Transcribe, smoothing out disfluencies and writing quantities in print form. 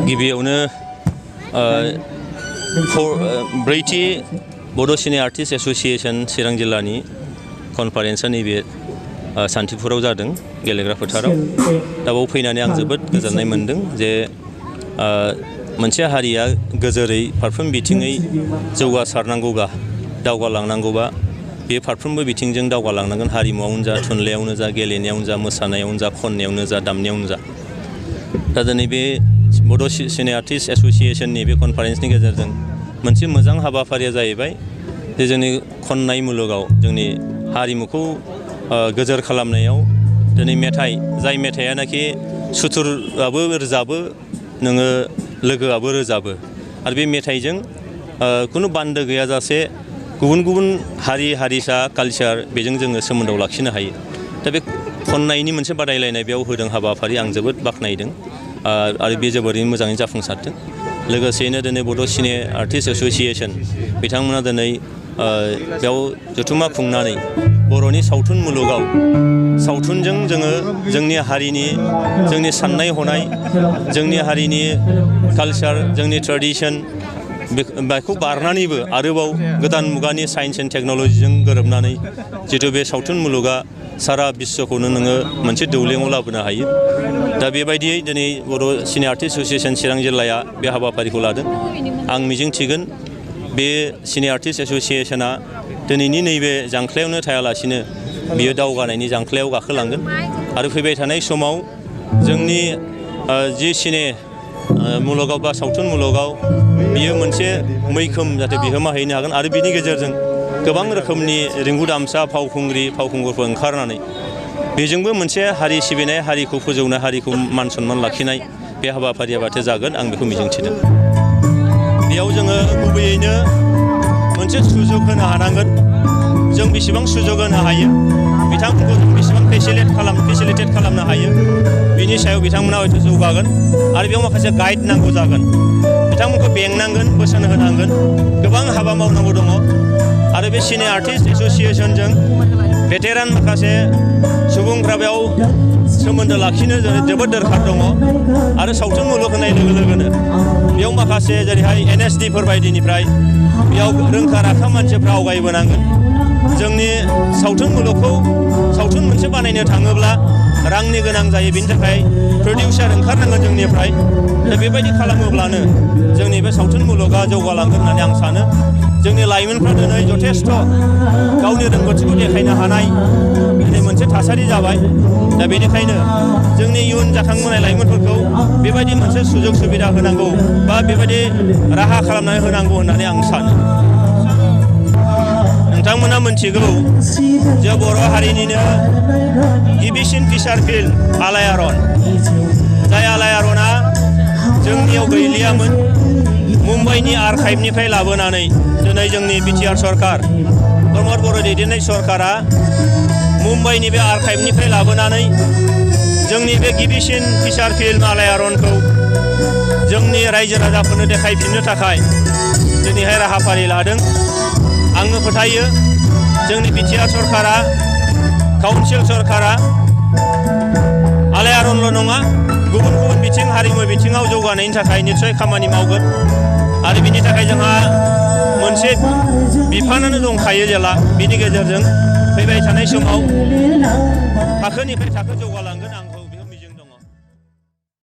गिबियावनो ब्रैथि बड' सिने आर्टिस्ट एस'सिएशन चिरां जिल्लानि कनफारेन्सआ नैबे सान्तिपुराव जादों गेलेग्रा फोथाराव। दा बाव फैनानै आं जोबोद गोजोननाय मोन्दों जे मोनसे हारिया गोजोरै फारफ्रोम बिथिङै जौगासारनांगौबा दावगालांनांगौबा बे फारफ्रोमबो बिथिंजों दावगालांनांगोन। हारिमुआवनो जा, थुनलाइयावनो जा, गेलेनायावनो जा, मोसानायावनो जा, खननायावनो जा, दामनायावनो जा। दा दिनै बे बड' सिने आर्टिस्ट एस'सिएशननि बे कनफारेन्सनि गेजेरजों मोनसे मोजां हाबाफारिया जाहैबाय जे जोंनि खननाय मुलुगाव जोंनि हारिमुखौ गोजोर खालामनायाव दिनै मेथाइ, जाय मेथाइयानाखि सुथुराबो रोजाबो, नोङो लोगोआबो रोजाबो, आरो बे मेथाइजों खुनु बान्दो गैयाजासे गुबुन गुबुन हारि हारिसा कालचार बेजों जोङो सोमोन्दोआव लाखिनो हायो। दा बे खननायनि मोनसे बादायलायनाय बेयाव होदों हाबाफारि, आं जोबोद बाख्नायदों आरो बे जोबोरैनो मोजाङै जाफुंसारदों। लोगोसेयैनो दिनै बड' सिने आर्टिस्ट एस'सिएशन बिथांमोना दिनै बेयाव जथुम्मा खुंनानै बर'नि सावथुन मुलुगाव सावथुनजों जोङो जोंनि हारिनि, जोंनि साननाय हनाय, जोंनि हारिनि कालचार, जोंनि ट्रेडिशन बेखौ बारनानैबो आरोबाव गोदान मुगानि साइन्स एन्ड टेक्न'लजिजों गोरोबनानै जिथु बे सावथुन मुलुगा सारा बिश्वखौनो नोङो मोनसे दौलेङाव लाबोनो हायो। दा बेबायदियै दिनै बर' सिने आर्टिस्ट एस'सिएशन चिरां जिल्लाया बे हाबाफारिखौ लादों। आं मिजिंथिगोन बे सिने आर्टिस्ट एस'सिएशना दिनैनि नैबे जांख्लायावनो थायालासिनो बियो दावगानायनि जांख्लायाव गाखोलांगोन आरो फैबाय थानाय समाव जोंनि जि सिने मुलुगाव बा सावथुन मुलुगाव बियो मोनसे मैखोम जाहाथे बिहोमा हैनो हागोन आरो बिनि गेजेरजों गोबां रोखोमनि रिंगु दामसा, फावखुंगुरफोर ओंखारनानै बेजोंबो मोनसे हारि सिबिनाय, हारिखौ फोजौनाय, हारिखौ मान सन्मान लाखिनाय बे हाबाफारिया बाथे जागोन, आं बेखौ मिजिंथिदों। बेयाव जोङो गुबैयैनो मोनसे सुजुग होनो हानांगोन। जों बेसेबां सुजुग होनो हायो, बिथांमोनखौ जों बेसेबां फेसिलिटेट खालामनो हायो, बिनि सायाव बिथांमोना हयथ' जौगागोन आरो बेयाव माखासे गाइड नांगौ जागोन। बिथांमोनखौ बेंनांगोन, बोसोन होनांगोन, गोबां हाबा मावनांगौ दङ आरो बे सिने आर्टिस्ट एस'सिएशनजों भेटेरान माखासे सुबुंफ्रा बेयाव सोमोन्दो लाखिनो जोबोद दरखार दङ आरो सावथुन मुलुग होनाय लोगो लोगोनो बेयाव माखासे जेरैहाय NSDफोर बायदिनिफ्राय बेयाव रोंखा राखा मानसिफ्रा आवगायबोनांगोन। जोंनि सावथुन मुलुगखौ सावथुन मोनसे बानायनो थाङोब्ला रांनि गोनां जायो, बेनि थाखाय प्रडिउसार ओंखारनांगोन जोंनिफ्राय। दा बेबायदि खालामोब्लानो जोंनि बे सावथुन मुलुगा जौगालांगोन होननानै आं सानो। जोंनि लाइमोनफ्रा दिनै जथेस्थ' गावनि रोंगौथिखौ देखायनो हानाय दिनै मोनसे थासारि जाबाय। दा बेनिखायनो जोंनि इयुन जाखांबोनाय लाइमोनफोरखौ बेबायदि मोनसे सुजुग सुबिदा होनांगौ बा बेबायदि राहा खालामनानै होनांगौ होननानै आं सानो। नोंथांमोना मिथिगौ जे बर' हारिनिनो गिबिसिन फिसार फिल्म आलायारन, जाय आलायारना जोंनियाव गैलियामोन, मुम्बाइनि आर्काइभनिफ्राय लाबोनानै दिनै जोंनि बिटिआर सरकार, प्रमद बर' दैदेननाय सरकारा मुम्बाइनि बे आर्काइभनिफ्राय लाबोनानै जोंनि बे गिबिसिन फिसार फिल्म आलायारनखौ जोंनि रायजो राजाफोरनो देखायफिननो थाखाय दिनैहाय राहाफारि लादों। आङो फोथायो जोंनि बिटिआर सरकारा, काउन्सिल सरकारा आलायारनल' नङा, गुबुन गुबुन बिथिं, हारिमु बिथिङाव जौगानायनि थाखाय निस्सय खामानि मावगोन आरो बिनि थाखाय जोंहा मोनसे बिफानानो दंखायो जेला, बिनि गेजेरजों फैबाय थानाय समाव थाखोनिफ्राय थाखो जौगालांगोन आं